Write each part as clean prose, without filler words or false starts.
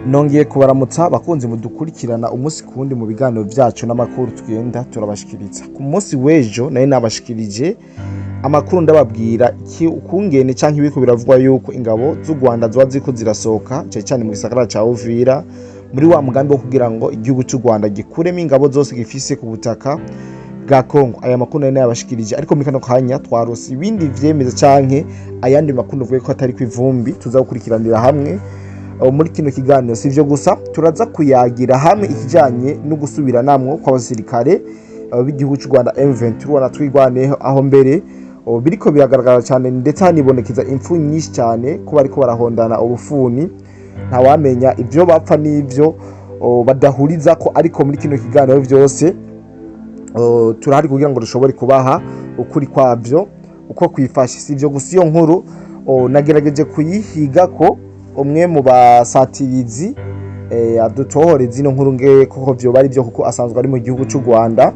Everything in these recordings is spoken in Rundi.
Nongeye kubaramutsa bakunzi mudukurikirana umunsi ku wundi mu biganiro vyacu n'amakuru tugenda turabashikiriza. Ku munsi w'ejo nari nabashikirije amakuru, ndababwira iki ukungene canke ibiko biravugwa yuko ingabo z'u Rwanda zoba ziriko zirasohoka, cane cane mu gisagara ca Uvira, muri wa mugambi wo kugira ngo igihugu c'u Rwanda gikuremo ingabo zose gifise ku butaka bwa Kongo. Aya makuru nari nayabashikirije, ariko muri kano kanya twarose ibindi vyemeza canke ayandi makuru uvuye ko atari kw'ivumbi, tuza gukurikiranira hamwe muri kino kiganiro. Si ivyo gusa, turaza kuyagira hamwe ikijanye no gusubiranamwo kw'abasirikare b'igihugu c'u Rwanda, M23 na Twirwaneho, aho mbere biriko biragaragara cyane, ndetse hanibonekeza impfu nyinshi cyane ko bariko barahondana ubufuni, ntawamenya ivyo bapfa n'ivyo badahuriza ko. Ariko muri kino kiganiro vyose turahari kugira ngo dushobore kubaha ukuri kwavyo uko kwifashe. Si ivyo gusa, iyo nkuru nagerageje kuyihiga ko umwe mu basatirizi adutohore zino nkuru nge koko vyoba ari byo, kuko asanzwe ari mu gihugu c'u Rwanda.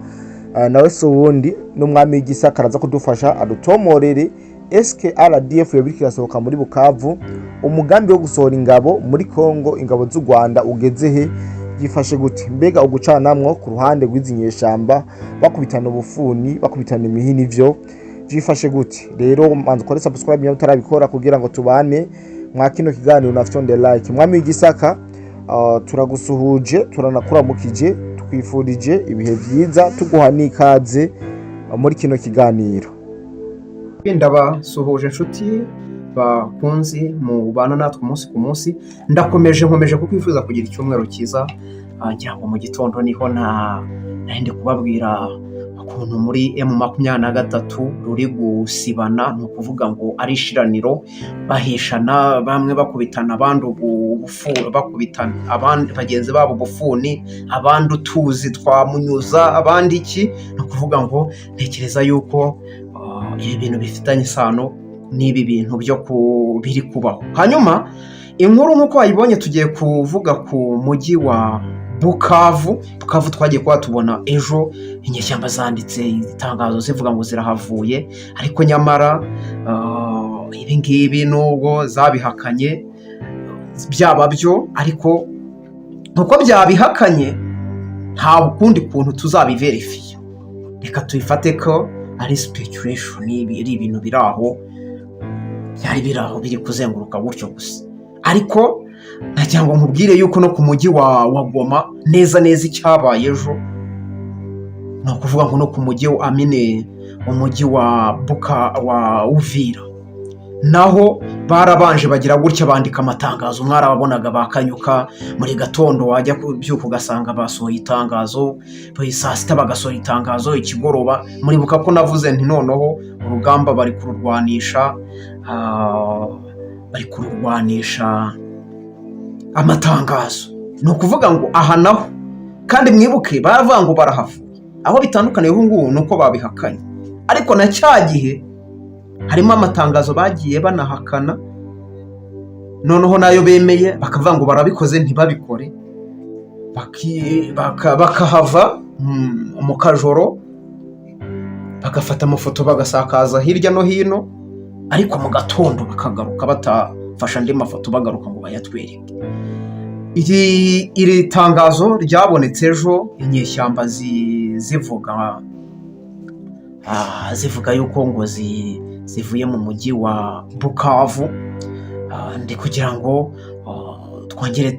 Nawe si uwundi, n'umwami w'Igisaka, araza kudufasha adutomorere: eske RDF yoba iriko irasohoka muri Bukavu? Umugambi wo gusohora ingabo muri Kongo, ingabo z'u Rwanda, ugeze he? Byifashe gute? Mbega ugucanamwo ku ruhande rw'izi nyeshamba, bakubitana ubufuni, bakubitana imihini, vyo vyifashe gute? Rero manza ukore subscribe niba utarabikora kugira ngo tubane mwa kino kiganiro na fyonde like. Mwami w'Igisaka, turagusuhuje, turanakuramukije, twifurije ibihe vyiza, tuguha n'ikaze muri kino kiganiro. Ndabasuhuje inshuti bakunzi mubana natwe umunsi ku munsi. Ndakomeje, nkomeje kukwifuza kugira icyumweru cyiza. Ngira ngo mu gitondo niho nari ndi kubabwira ukuntu muri M23 ruri gusibana, ni ukuvuga ngo ari ishiraniro, bahishana, bamwe bakubitana abandi bakubitana abandi bagenzi babo ubufuni, abandi utuzi twa munyuza, abandi iki. Ni ukuvuga ngo ntekereza yuko ibi bintu bifitanye isano n'ibi bintu byo biri kubaho. Hanyuma inkuru nk'uko wayibonye, tugiye kuvuga ku mujyi wa Bukavu. Bukavu twagiye kuba tubona ejo inyeshyamba zanditse itangazo zivuga ngo zirahavuye, ariko nyamara ibi ngibi nubwo zabihakanye byaba byo, ariko uko byabihakanye nta kundi kuntu tuzabiverifiya. Reka tubifate ko ari speculation, ari ibintu biri aho, byari biri aho biri kuzenguruka gutyo gusa. Ariko nagira ngo nkubwire yuko no ku mujyi wa Goma neza neza icyabaye ejo, ni ukuvuga ngo no ku mujyi wa amine, umujyi wa Buka wa Uvira, naho barabanje bagira gutya bandika amatangazo. Mwarababonaga bakanyuka muri gatondo, wajya kubyuka ugasanga basohoye itangazo, saa sita bagasohora itangazo, ikigoroba. Muribuka ko navuze nti noneho urugamba bari kururwanisha, bari kururwanisha amatangazo. Ni ukuvuga ngo aha naho kandi mwibuke baravuga ngo barahavuye. Aho bitandukaniye ubu ngubu ni uko babihakanye, ariko na cya gihe harimo amatangazo bagiye banahakana, noneho nayo bemeye bakavuga ngo barabikoze ntibabikore, bakahava mu kajoro, bagafata amafoto bagasakaza hirya no hino, ariko mu gatondo bakagaruka batafashe andi mafoto, bagaruka ngo bayatwereke. Iri tangazo ryabonetse ejo inyeshyamba zivuga yuko ngo zivuye mu mujyi wa Bukavu. Ndi kugira ngo twongere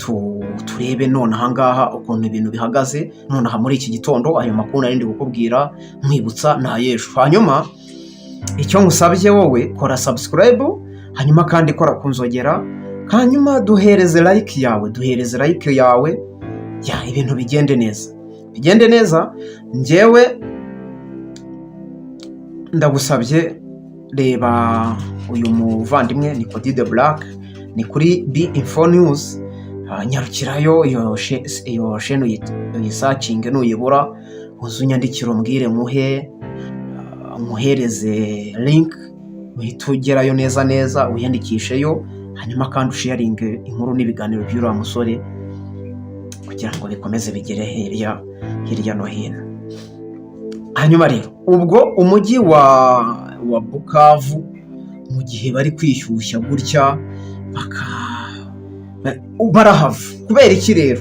turebe none ahangaha ukuntu ibintu bihagaze nonaha muri iki gitondo. Ayo makuru nari ndi kukubwira nkwibutsa ni ay'ejo. Hanyuma icyo nkusabye wowe, kora subscribe, hanyuma kandi kora ku nzogera, hanyuma duhereze like yawe, duhereze like yawe ya ibintu bigende neza, bigende neza. Njyewe ndagusabye, reba uyu muvandimwe ni Cody de Black, ni kuri B Info News. Nyarukirayo iyo shene uyisearchinge, nuyibura uze unyandikire umbwire nkuhe nkuhereze link, uhite ugerayo neza neza wiyandikisheyo. Hanyuma kandi usharinge inkuru n'ibiganiro by'uriya musore kugira ngo bikomeze bigere hirya hirya no hino. Hanyuma rero ubwo umujyi wa Bukavu, mu gihe bari kwishyushya gutya Barahava kubera iki rero?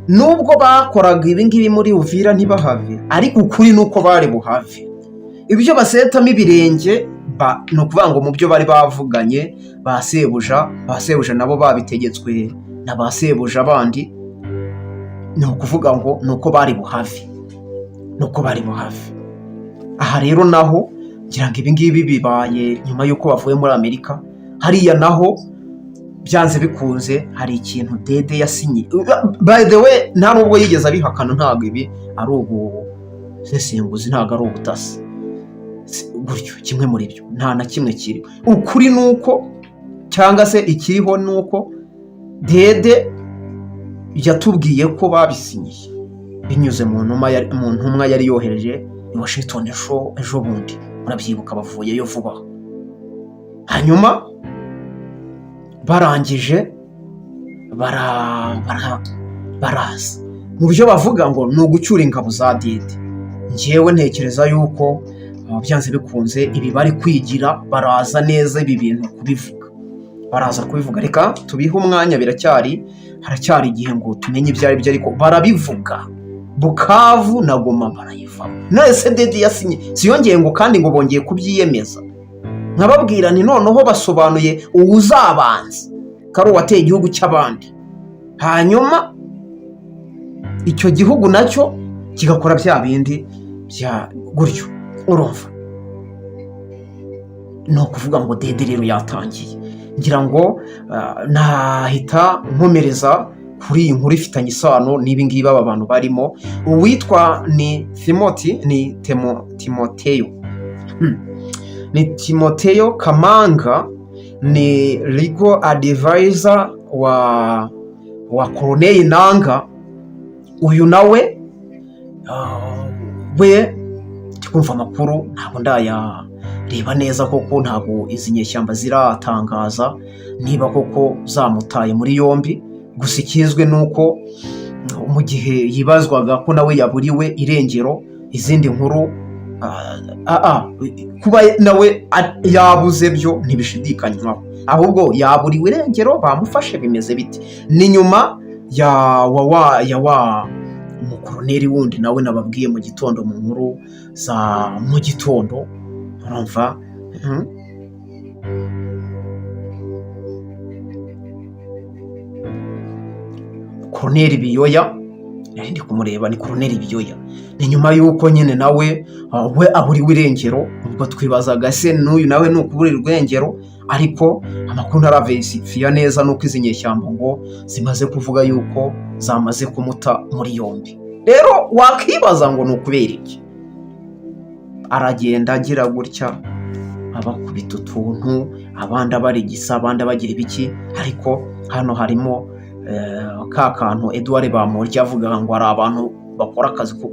Nubwo bakoraga ibi ngibi muri Uvira ntibahave, ariko ukuri ni uko bari buhave. Ibyo basetamo ibirenge ni ukuvuga ngo mu byo bari bavuganye ba sebuja, ba sebuja nabo babitegetswe na ba sebuja bandi, ni ukuvuga ngo ni uko bari buhave, ni uko bari buhave. Aha rero naho ngira ngo ibi ngibi bibaye nyuma y'uko bavuye muri Amerika. Hariya naho byanze bikunze hari ikintu Dede yasinye. By the way, nta nubwo yigeze abihakana. Ntabwo ibi ari ubusesenguzi, ntabwo ari ubutasi. Gutyo kimwe muri byo, nta na kimwe kiri. Ukuri ni uko, cyangwa se ikiriho ni uko Dede yatubwiye ko babisinyiye binyuze mu ntumwa yari yohereje i Washington ejo bundi. Murabyibuka, bavuyeyo vuba. Hanyuma barangije baraza mu byo bavuga ngo ni ugucyura ingabo za Dede. Njyewe ntekereza yuko byanze bikunze ibi bari kwigira, baraza neza ibi bintu kubivuga, baraza kubivuga. Reka tubihe umwanya, haracyari igihe ngo tumenye ibyo ari byo, ariko barabivuga. Bukavu na Goma barayivamo. None se Dede yasinye siyongeye ngo kandi ngo bongeye kubyiyemeza? Nkababwira nti noneho basobanuye uwuzabanza ko ari uwateye igihugu cy'abandi, hanyuma icyo gihugu nacyo kigakora bya bindi bya gutyo. Urumva, ni ukuvuga ngo Dede rero yatangiye. Ngira ngo nahita nkomereza kuri iyi nkuru ifitanye isano n'ibi ngibi aba bantu barimo. Uwitwa ni Timoti, ni Timoteyo, ni Timoteyo Kamanga, ni legal advisor wa Corneille Nanga. Uyu nawe we ndi kumva amakuru, ntabwo ndayareba neza koko, ntabwo izi nyeshyamba ziratangaza niba koko zamutaye muri yombi. Gusa ikizwi ni uko mu gihe yibazwaga ko nawe yaburiwe irengero, izindi nkuru kuba nawe yabuze byo ntibishidikanywaho, ahubwo yaburiwe irengero, bamufashe, bimeze biti? Ni nyuma ya wa umukoroneri wundi nawe nababwiye mu gitondo, mu nkuru za mu gitondo. Urumva. Koroneri Biyoya, nari ndi kumureba, ni Koroneri Biyoya. Ni nyuma y'uko nyine nawe we aburiwe irengero. Ubwo twibazaga se n'uyu nawe ni ukuburirwa irengero? Ariko amakuru ntaraverifiya neza, nuko izi nyeshyamba ngo zimaze kuvuga yuko zamaze kumuta muri yombi. Rero wakibaza ngo ni ukubera iki aragenda agira gutya, abakubita utuntu, abandi abarigisa, abandi abagira ibiki? Ariko hano harimo ka kantu Edouard Bamporiki avuga ngo hari abantu bakora akazi ko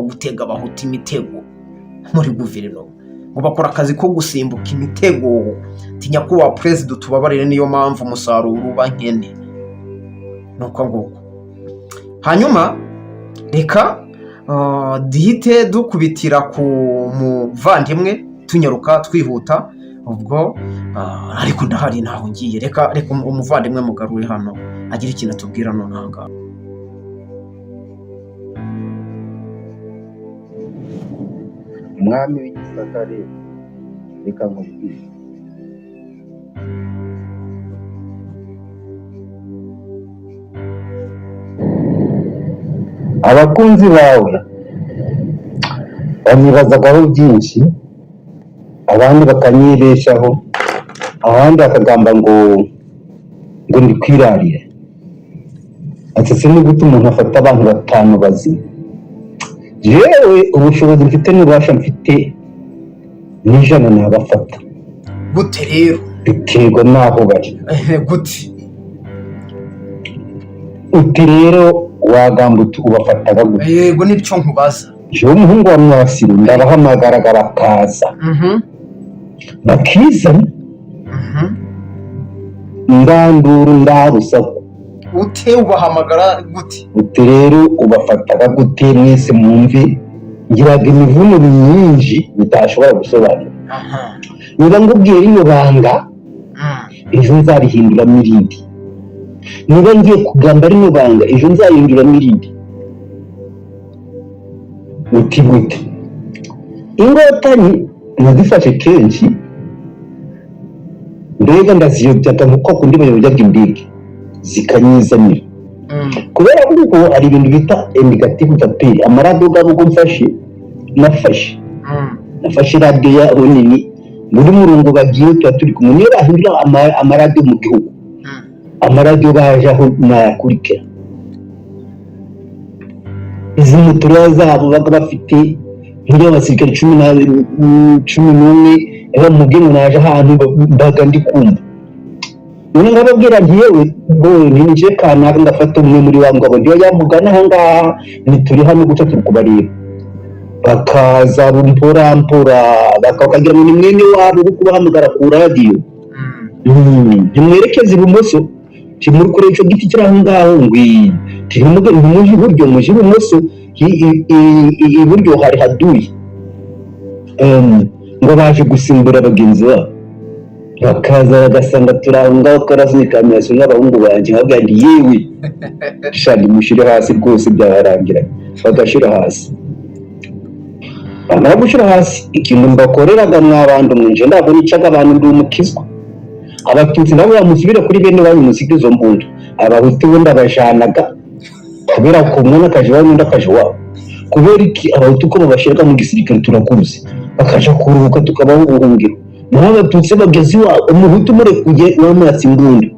gutega abahutu imitego muri guverinoma, ngo bakora akazi ko gusimbuka imitego. Nyakubahwa perezida, utubabarire, niyo mpamvu umusaruro uba nkene. Ni uko nguko. Hanyuma reka duhite dukubitira ku muvandimwe, tunyaruka twihuta ubwo, ariko ndahari, ntaho ngiye. Reka umuvandimwe mugarure hano agira ikintu atubwira nonaha ngaha. Umwami w'Igisaka rero, reka nkubwire. Abakunzi bawe banyibazagaho byinshi, abandi bakanyibeshaho, abandi bakagamba ngo ndi kwirarira. Ati se ni gute umuntu afata abantu batanu bazima? Yewe, ubushobozi mfite n'ububasha mfite n'ijana nabafata. Gute rero? Biterwa n'aho bari. Ehe, gute? Uti rero wagamba uti ubafataga gute? Yego, nibyo nkubaza. Jewe umuhungu wa Mwasiru ndabahamagaraga bakaza, bakizana, ndanduru ndarusaku. Ute ubahamagara gute? Uti rero ubafataga gute? Mwese mwumve, ngiraga imivuno myinshi bitashobora gusobanura. Niba ngubwiye rino banga, ejo nzarihinduramo irindi. Niba ngiye kugamba rino banga, ejo nzahinduramo irindi. Uti gute? Ingotanyi nazifashe kenshi, mbega ndaziyobyaga nkuko kundi bayobyaga indege zikanyizanira, kubera ko hari ibintu bita indicatif d'appel, amaradiyo gabo. Ubwo mfashe nafashe radiyo ya nini muri murongo bagiye, tuba turi kumwe. Niyo bahindura amaradiyo mu gihugu, amaradiyo baje aho nayakurikira. Izi motora zabo baga bafite muri abasirikare 11, bamubwiye ngo naje ahantu mbaga ndi kumva. None nkababwira nti: "Yewe ngo ninjiye kanaka." Ngafata umwe muri wa ngabo, ndiyo yamugana aha ngaha, ntituri hano guca, turi kubareba. Bakaza mpora mpora, bakagira ngo ni mwene wabo uri kubahamagara ku radiyo. Ntimwerekeze ibumoso, ntimuri kure icyo giti kiri aho ngaho, ngwi ntimuje iburyo, muje ibumoso, iburyo hari haduye. Ngo baje gusimbura bagenzi babo, bakaza bagasanga turi aho ngaho, karasunika amaraso nk'abahungu banjye. Nkabwira nti: "Yewe shani, mushyire hasi rwose, byabarangiranye." Bagashyira hasi. Bamara gushyira hasi, ikintu mbakoreraga mwa bantu mwinje, ntabwo nicaga abantu, ndi umukizwa. Abatutsi nabo bamusubire kuri bene wanyu, musige izo mbunda. Abahutu bo ndabajanaga, kubera ko umwe akaje iwabo, undi akaje iwabo. Kubera iki? Abahutu ko babashyiraga mu gisirikare turakuzi, bakaja kuruhuka, tukabaho ubuhungiro. Naho abatutsi bageze iwabo, umuhutu murekuye wamwatsa imbunda,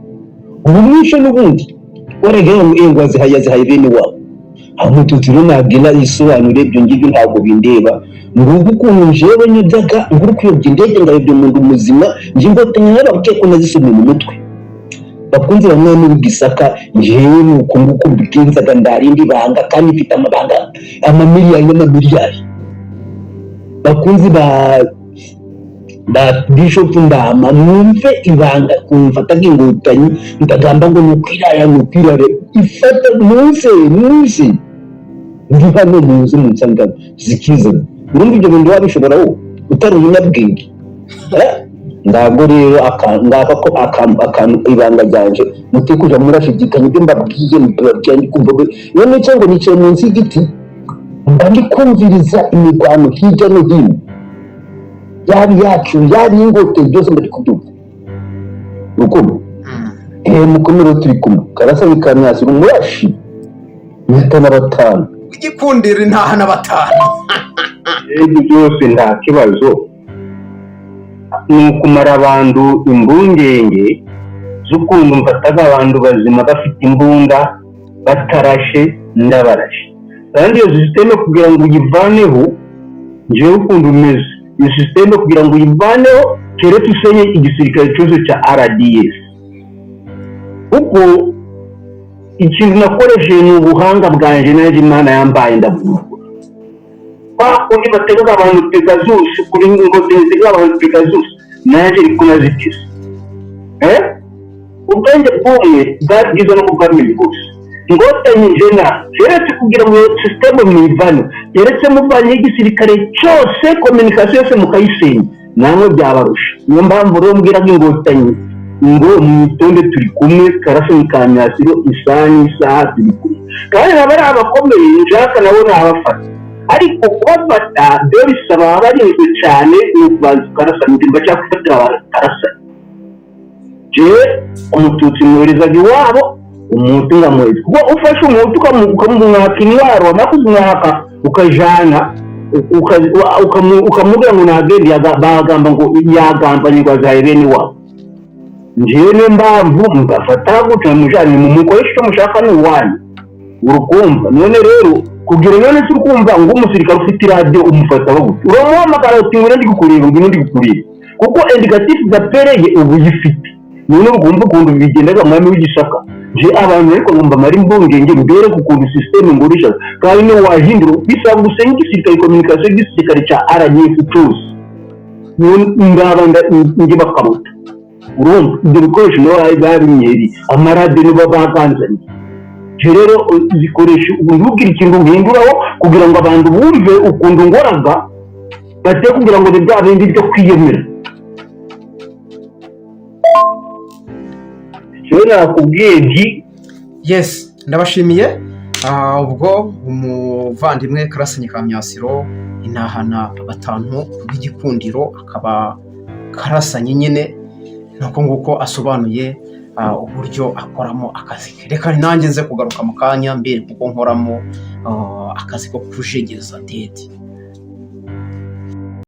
ubu mwishe n'ubundi warega ngo ngo azihaye, azihaye bene wabo. Aho umututsi rero nabwira yisobanure, ibyo ngibyo ntabwo bindeba. Nguko ukuntu njyewe nyobyaga, nguru kuyobya indege, ngayobya umuntu muzima. Njye inkotanyi narababwiye ko nazisomye mu mutwe. Bakunzi bamwe muri Gisaka, njyewe ni uko nguko mbigenzaga. Ndarindi banga kandi mfite amabanga amamiliyari n'amamiliyari. Bakunzi ba Bishop Ndama, mwumve ibanga kumfata nk'inkotanyi. Ndagamba ngo ni ukwirara, ni ukwirara ifata. Muze, muze, ndi hano, muze munsangamo zikizana. Urumva ibyo bintu wabishobora wowe utari umunyabwenge? Eh? Ntabwo rero ngaka ko akantu ibanga ryanje, muti kuja murashidikanya ibyo mbabwiye. Mbabwiye ndi kumva iyo nicaye ngo nicaye munsi y'igiti, mba ndi kumviriza imirwano hirya no hino, yaba iyacu, yaba iy'ingote, byose mba ndi kubyumva. Urukundo mukomere, turi kumwe. Karasa bikamyasira umurashi mwitana batanu. Igikundiro intaha na batanu. Ibyo byose nta kibazo, ni ukumara abantu impungenge z'ukuntu mfataga abantu bazima bafite imbunda batarashe, ndabarashe. Kandi iyo système kugira ngo uyivaneho, njyewe ukuntu umeze, iyo système kugira ngo uyivaneho keretse usenye igisirikare cyose cya RDF, kuko ikintu nakoresheje ni ubuhanga bwanjye nanjye Imana yambaye. Ndavuga kwa kundi bategaga abantu Pegasus, kuri inkotanyi zitega abantu Pegasus, nanjye niko naziteze. Ubwenge bw'umwe bwari bwiza no kubwamenye bwose. Inkotanyi njena keretse kugira ngo système mwivane, keretse muvanye igisirikare cyose, communication yose mukayisenya, namwe byabarusha. Niyo mpamvu rero mbwira inkotanyi ngo mwitonde, turi kumwe. Karasa ni kamyasiro, isaha n'isaha turi kumwe. Kandi naba ari abakomeye nshaka nabo nabafata, ariko kubafata byo bisaba abarinzwe cyane. Ni ukubanza ukarasa ndimba cyangwa gufatira karasa. Jewe umututsi mwoherezaga iwabo, umuhutu ngamwohereza, kuko ufashe umuhutu ukamumwaka intwaro, wamara kuzimwaka ukajana ukamubwira ngo nagende, bagamba ngo yagambanye, ngo azaye bene iwabo. Njyewe niyo mpamvu mbafata gutya, mujane mumukoreshe icyo mushaka, ni iwanyu. Urukumva none rero kugira none se urukumva ngo umusirikare ufite iradiyo umufata gute? Uramuhamagara uti: "Ngwino ndi kukureba, ngwino ndi kukureba," kuko indicatif d'appel ye ubu uyifite. None urumva ukuntu bigendaga, mwami w'Igisaka? Nje abantu ariko ngo mbamare impungenge, mbereke ukuntu système ngurisha. Kandi niyo wahindura, bisaba gusenya igisirikare, communication y'igisirikare cya RDF cyose, ngaba njye bakaruta. Urumva ibyo bikoresho nibo babinyeri, amaradiyo nibo baganzanye. Ibyo rero zikoresha ntugire ikintu uhinduraho kugira ngo abantu bumve ukuntu ngoraga, bate kugira ngo ni bya bindi byo kwiyemera. Ikibazo. Njyewe nakubwiye nti Yes, ndabashimiye. Ubwo umuvandimwe Karasanyi ka Myasiro, intahana batanu b'igikundiro, akaba Karasanyi nyine, nuko nguko asobanuye uburyo akoramo akazi ke. Reka nanjye nze kugaruka mu kanya mbere kuko nkoramo akazi ko kujegeza dede.